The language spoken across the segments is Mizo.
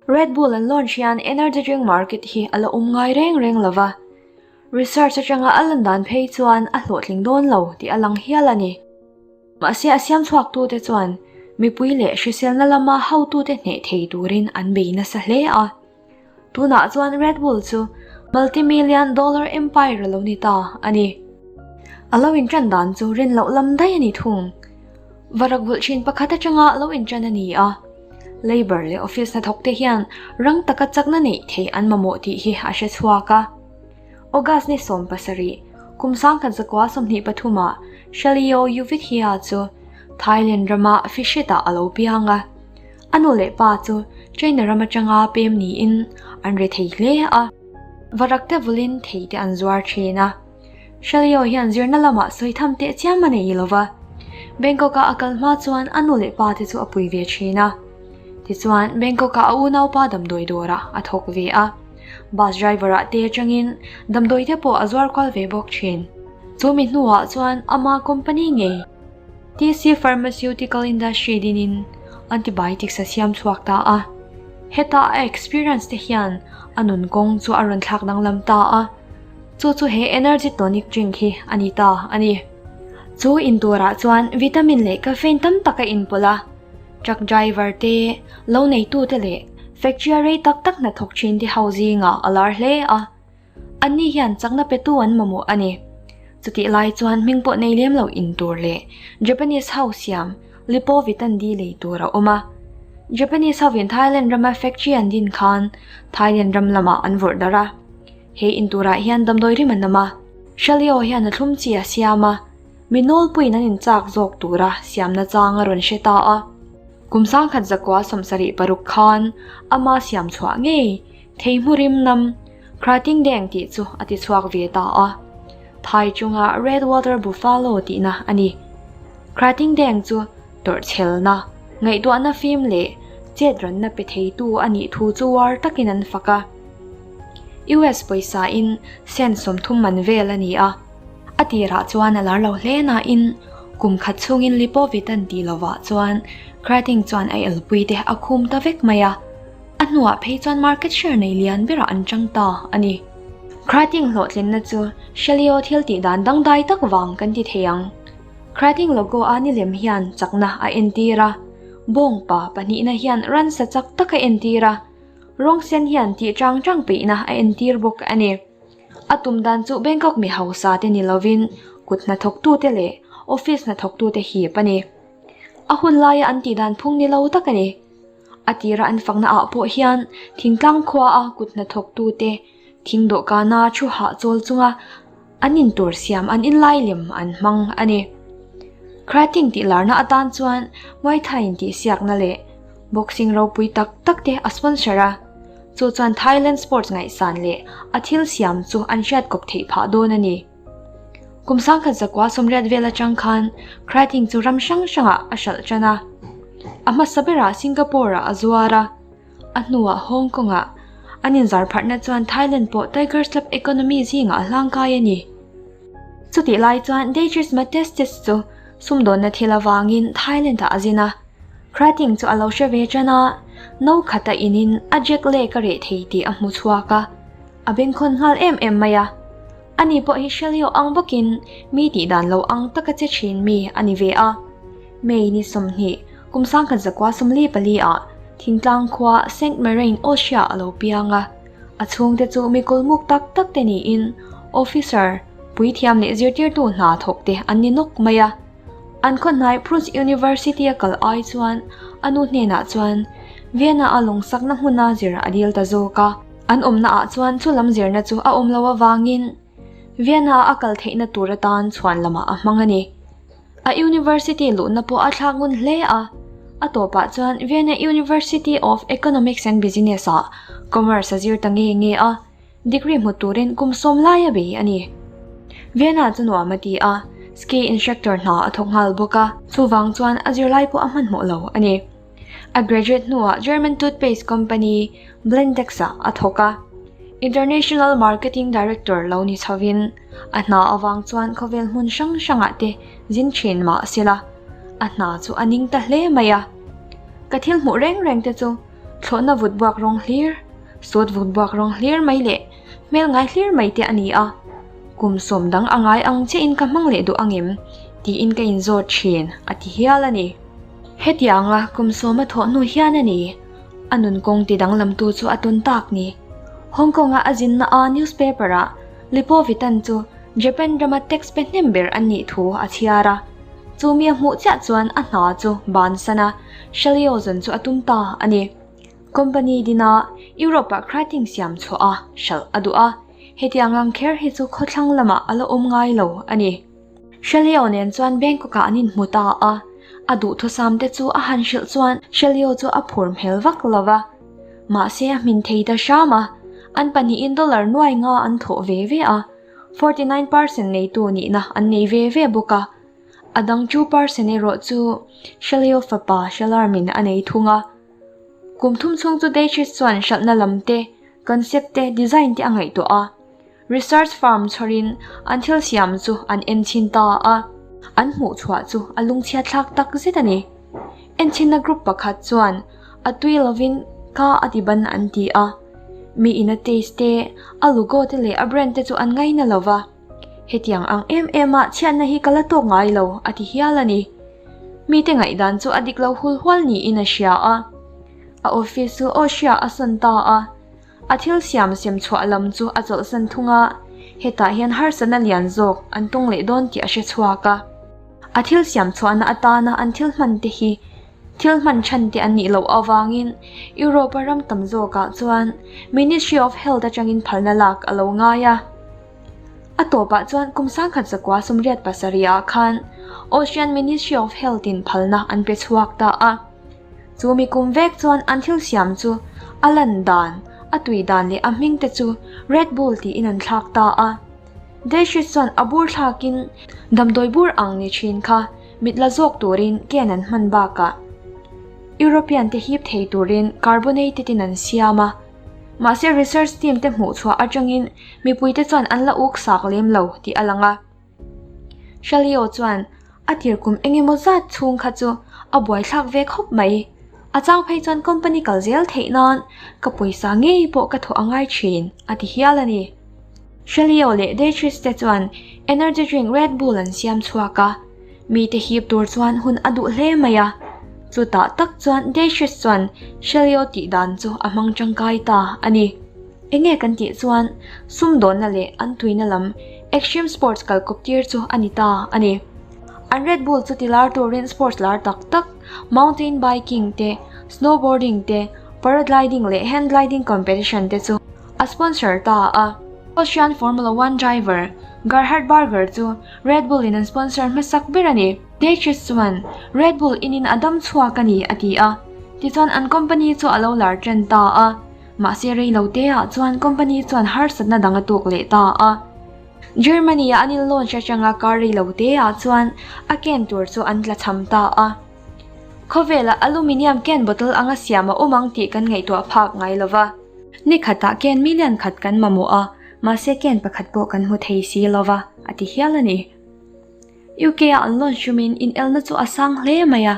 Red Bull an launch hian energy drink market hi a la awm ngai reng reng lo va, research atanga a lan dan phei chuan a hlawhtling dawn lo tih a lang hial a ni. Mahse a siam chhuaktute chuan mipui leh hriselna lama hotute hneh thei turin an bei nasa hle a. Tunah chuan Red Bull chu multi-million dollar empire a lo ni ta a ni. A lo inṭan dan chu rin loh lam daih a ni thung. Varak vulh ṭhin pakhat aṭanga lo inṭan a ni a. Labour leh office hnathawkte hian rang taka chakna neih theih an mamawh tih hi a hre chhuak a. August ni 17, kum 1923 ah Shalio Yuvithia chu Thailand rama Phishit-ah a lo piang a. A nu leh pa chu China ram atanga pem niin an re thei hle a. Varak te vulin thei te an zuar thin a. Shalio hian zirna lamah sawi tham teh chiam a nei lo va. Bangkok-a a kal hma chuan a nu leh pa te chu a pui ve thin a. Tichuan, Bangkok-ah a unaupa damdawi dawrah a thawk ve a. Bus driver-ah te atangin damdawi te pawh a zuar kual ve bawk thin. Chu mi hnuah chuan ama company ngei TC Pharmaceutical Industry dinin antibiotics a siam chhuak ta a. Heta a experience te hian a nun kawng chu a rawn thlak danglam ta a. Chu chu he energy tonic drink hi a ni ta a ni. Chu inturah chuan vitamin leh caffeine tam tak a inpawlh a. Truck driver te, lo neitute leh factory a rei tak tak hnathawk thin te ho zingah a lar hle a. Anni hian chakna petu an mamawh a ni. Chutih lai chuan hming pawh nei lem lo in tur leh Japanese ho siam Lipovitan D lei tur a awm a. Japanese hovin Thailand rama factory an din khan Thailand ram lamah an vawrh darh a. He in turah hian damdawi rim an awm a. Shalio hian a thlum chi a siam a. Mi nawlpuiin an inchak zawk tura siamna chang a rawn hre ta a. Kum 1976 khan ama siam chhuah ngei thei hmurim nam Krating Deng tih chu a ti chhuak ve ta a. Thai chunga Red Water Buffalo tihna a ni. Krating Deng chu tawrhchhelna, ngaihtuahna fim leh chet rawnna pe theitu a nih thu chu uar takin an fak a. US pawisa in cent 30 man vel a ni a. A tirah chuan a lar lo hle nain kum khat chhungin Lipovitan tih lovah chuan Krating chuan a elpui te a khum ta vek mai a, a hnuah phei chuan market share nei lian berah an chang ta a ni. Krating hlawhtlinna chu Shelio thil tih dan dangdai tak vang kan ti thei ang. Krating logo a nilem hian chakna a entir a, bawngpa pahnihna hian ransa chak tak a entir a, rawng sen hian tih chang chang peihna a entir bawk a ni. A tum dan chu Bangkok mi hausa te ni lovin kut hnathawktute leh office hnathawktute hip a ni. A hun laia an tih dan phung ni lo tak a ni. A tira an fakna ah pawh hian thingtlang khua a kut hnathawktute thing dawhkana thu hahchawl chunga an intur siam an inlai lem an hmang a ni. Krating tih larna atan chuan Muay Thai intihsiakna leh boxing ropui tak tak te a sponsor a. Chu chuan Thailand sports ngaihsan leh a thil siam chu an hriat kawp theih phah dawn a ni. Kum 1980 vel atang khan Krating chu ram hrang hrangah a hralh tan a. A hmasa berah Singapore-ah a zuar a, a hnuah Hong Kong-ah. An inzar pharhna chuan Thailand pawh Tiger Slab economy zingah a hlangkai a ni. Chutih lai chuan Deichris Matestes chu sumdawnna thil avangin Thailand-ah a zin a. Krating chu a lo hre ve tan a, no khat a inin a jack lek a reh thei tih a hmu chhuak a, a bengkhawn nghal em em mai a. Ani pawh hi Shelio ang bawkin mi tih dan lo ang taka che thin mi a ni ve a. May ni 20, kum 1994 ah thingtlang khua Saint Marain, Austria a lo piang a. A chhungte chu mi kulmuk tak tak te niin officer, puithiam leh zirtirtu hna thawk te an ni nawk mai a. An khawhnai Prus University a kal ai chuan a nu hnenah chuan Vienna a lawngsakna hmuna zir a dil ta zawk a. An awmna ah chuan chu lam zirna chu a awm lo avangin Vienna a kal theihna tur atan chhuan lamah a hmang a ni. A university luhna pawh a thlak ngun hle a, a tawpah chuan Vienna University of Economics and Business ah Commerce a zir ta nge nge a. Degree hmu turin kum sawm lai a bei a ni. Vienna chu nuam a ti a, ski instructor hna a thawk nghal bawk a, chuvang chuan a zirlai pawh a hmanhmawh lo a ni. A graduate hnuah German toothpaste company Blendex-ah a thawk a, International Marketing Director lo ni chhovin a hna avang chuan khawvel hmun hrang hrangah te zin thin mah se la, a hna chu a ning ta hle mai a. Ka thil hmuh reng reng te chu. Thlawhna vut buak rawng hlir, sawt vut buak rawng hlir mai leh hmel ngai hlir mai te a ni a. Kum sawm dang a ngai ang chiahin ka hmang leh duh angem? tiin ka inzawt thin, a ti hial a ni. Hetianga kum sawma thawh hnu hian a ni, a nun kawng ti danglamtu chu a tawn tak ni. Hong Kong-a a zinna a newspaper-ah Lipovitan chu Japan rama tax pe hnem ber an nih thu a chhiar a. Chu mi a hmuh chiah chuan a hna chu bansan a, Shaliozen chu a tum ta a ni. Company dina Europe-ah krating siam chhuah a hralh a duh a, hetiang ang kher hi chu khawthlang lamah a la awm ngai lo a ni. Shalio nen chuan Bangkok-ah an inhmu ta a, a duhthusam te chu a han hrilh chuan Shalio chu a phur hmel vak lo va. Mahse a hmin thei ta hram a, an pahnihin dollar nuai nga an thawh ve ve a, 49 percent neitu nihna an nei ve ve bawk a. A dang 2 percent erawh chu Shalio fapa Shalarmin a nei thung a. Kum thum chhung chu Daychest chuan hralhna lam te, concept te, design te a ngaihtuah a. Research firm chhawrin an thil siam chu an en chhin ta a, an hmuh chhuah chu a lungchhiat thlak tak zet a ni. Enchhinna group pakhat chuan a tui lovin ka a ti ban an ti a, mi in a taste te, a logo te leh a brand te chu an ngaina lo va. Hetiang ang em em a chhiatna hi ka la tawk ngai lo a ti hial a ni. Mite ngaihdan chu a dik lo hul hual niin a hria a. A office chu Austria a sawn ta a. A thil siam sem chhuah lam chu a chawlhsan thung a, hetah hian harsatna lian zawk an tung leh dawn tih a hre chhuak a. A thil siam chhuahna atana an thil hman te hi thil hman chhan te an nih loh avangin Europe-a ram tam zawkah chuan Ministry of Health atangin phalna lak a lo ngai a. A tawpah chuan kum sangkhat zakua sumriat pasarihah khan Austrian Ministry of Health-in phalna an pe chhuak ta a. Chu mi kum vek chuan an thil siam chu a lan dan, a tui dan leh a hming te chu Red Bull tiin an thlak ta a. Dayshit chuan a bur thlakin damdawi bur ang ni thin kha mit la zawk turin ken an hman bakah European te hip thei turin carbonated in an siam a. Mahse research team te hmuh chhuah atangin mipuite chuan an la uk sak lem lo tih a lang a. Shalio chuan a tir kum eng emaw zat chhung kha chu a buaithlak ve khawp mai. A chang phei chuan company kal zel theih nan ka pawisa ngei pawh ka thawh a ngai thin a ti hial a ni. Shalio leh Daytris te chuan energy drink Red Bull an siam chhuak a, mite hip tur chuan hun a duh hle mai a. Chutah tak chuan Daytris chuan Shalio tih dan chu a hmang tangkai ta a ni. Enge kan tih chuan sumdawnna leh an tuina lam extreme sports kalkawp tir chu a ni ta a ni. An Red Bull chu tilar turin sports lar tak tak mountain biking te, snowboarding te, paragliding leh hand gliding competition te chu a sponsor ta a. Austrian Formula One driver Gerhard Berger chu Red Bull in an sponsor hmasak ber a ni. Dietrich chuan Red Bull inin a dam chhuak a ni a ti a, tichuan an company chu a lo lar ṭan ta a. Mahse rei lo te ah chuan company chuan harsatna dang a tuk leh ta a. Germany ah an in launch atanga car rei lo te ah chuan a can tur chu an tla cham ta a. Khawvelah aluminium can bottle anga siam a awm ang tih kan ngaihtuah phak ngai lo va. Ni khatah can million khat kan mamawh a, mahse can pakhat pawh kan hmu thei si lo va, a ti hial a ni. UK ah an launch rumin inelna chu a sang hle mai a.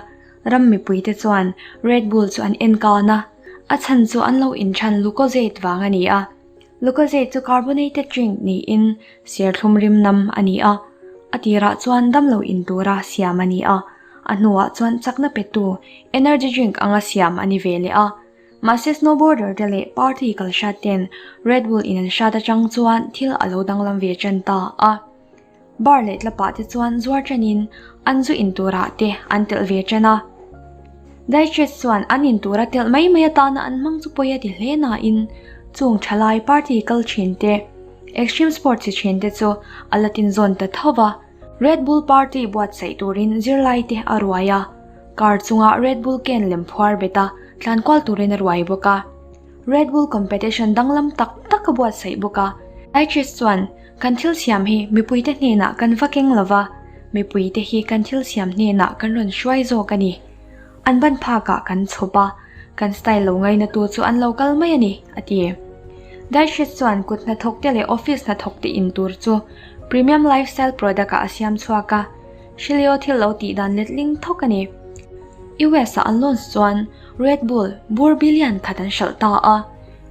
Ram mipuite chuan Red Bull chu an en kân a, a chhan chu an lo inchhan Lucozade vang a ni a. Lucozade chu carbonated drink niin serthlum rim nam a ni a, a tirah chuan damlo in tura siam a ni a, a hnuah chuan chakna petu energy drink anga siam a ni ve leh a. Mahse snowboarder te leh party kal hrat ten Red Bull in an hrat atang chuan thil a lo danglam ve tan ta a. Bar leh tlapah te chuan zuar ṭanin an zu in turah te an telh ve ṭan a. Daichris chuan an in tura telh mai mai atana an hmang chu pawi a ti hle nain chung ṭhalai party kal ṭhin te, extreme sports chi ṭhin te chu a la tinzawn ta tho va. Red Bull party buatsaih turin zirlai te a ruai a, car chunga Red Bull ken lem phuar bet a tlan kual turin a ruai bawk a. Red Bull competition danglam tak tak a buatsaih bawk a. Daichris chuan Kan thil siam hi mipuite hnenah kan va keng lova, mipuite hi kan thil siam hnenah kan rawn hruai zawk a ni. An ban phakah kan chhawp a, kan style lo ngainatu chu an lo kal mai a ni, a ti. Daishet chuan kut hnathawkte leh office hnathawkte in tur chu premium lifestyle product-ah a siam chhuak a, Shilio thil lo tih dan letling thawk a ni. US-ah an launch chuan. Red Bull bur billion khat an hralh ta a,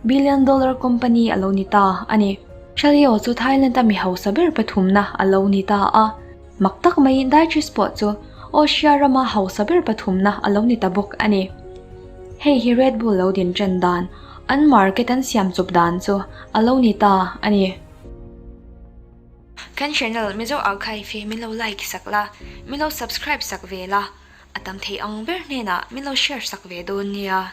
billion dollar company a lo ni ta a ni. Chaleo chu Thailand-a mi hausa ber pathumna a lo ni ta a, mak tak maiin Daichis pawh chu Asia rama hausa ber pathumna a lo ni ta bawk a ni. Hei hi Red Bull lo din ṭan dan, an market an siam chawp dan chu a lo ni ta a ni. Kan channel Mizo Archive hi min lo like sak la, min lo subscribe sak ve la, a tam thei ang ber hnenah min lo share sak ve dawn nia.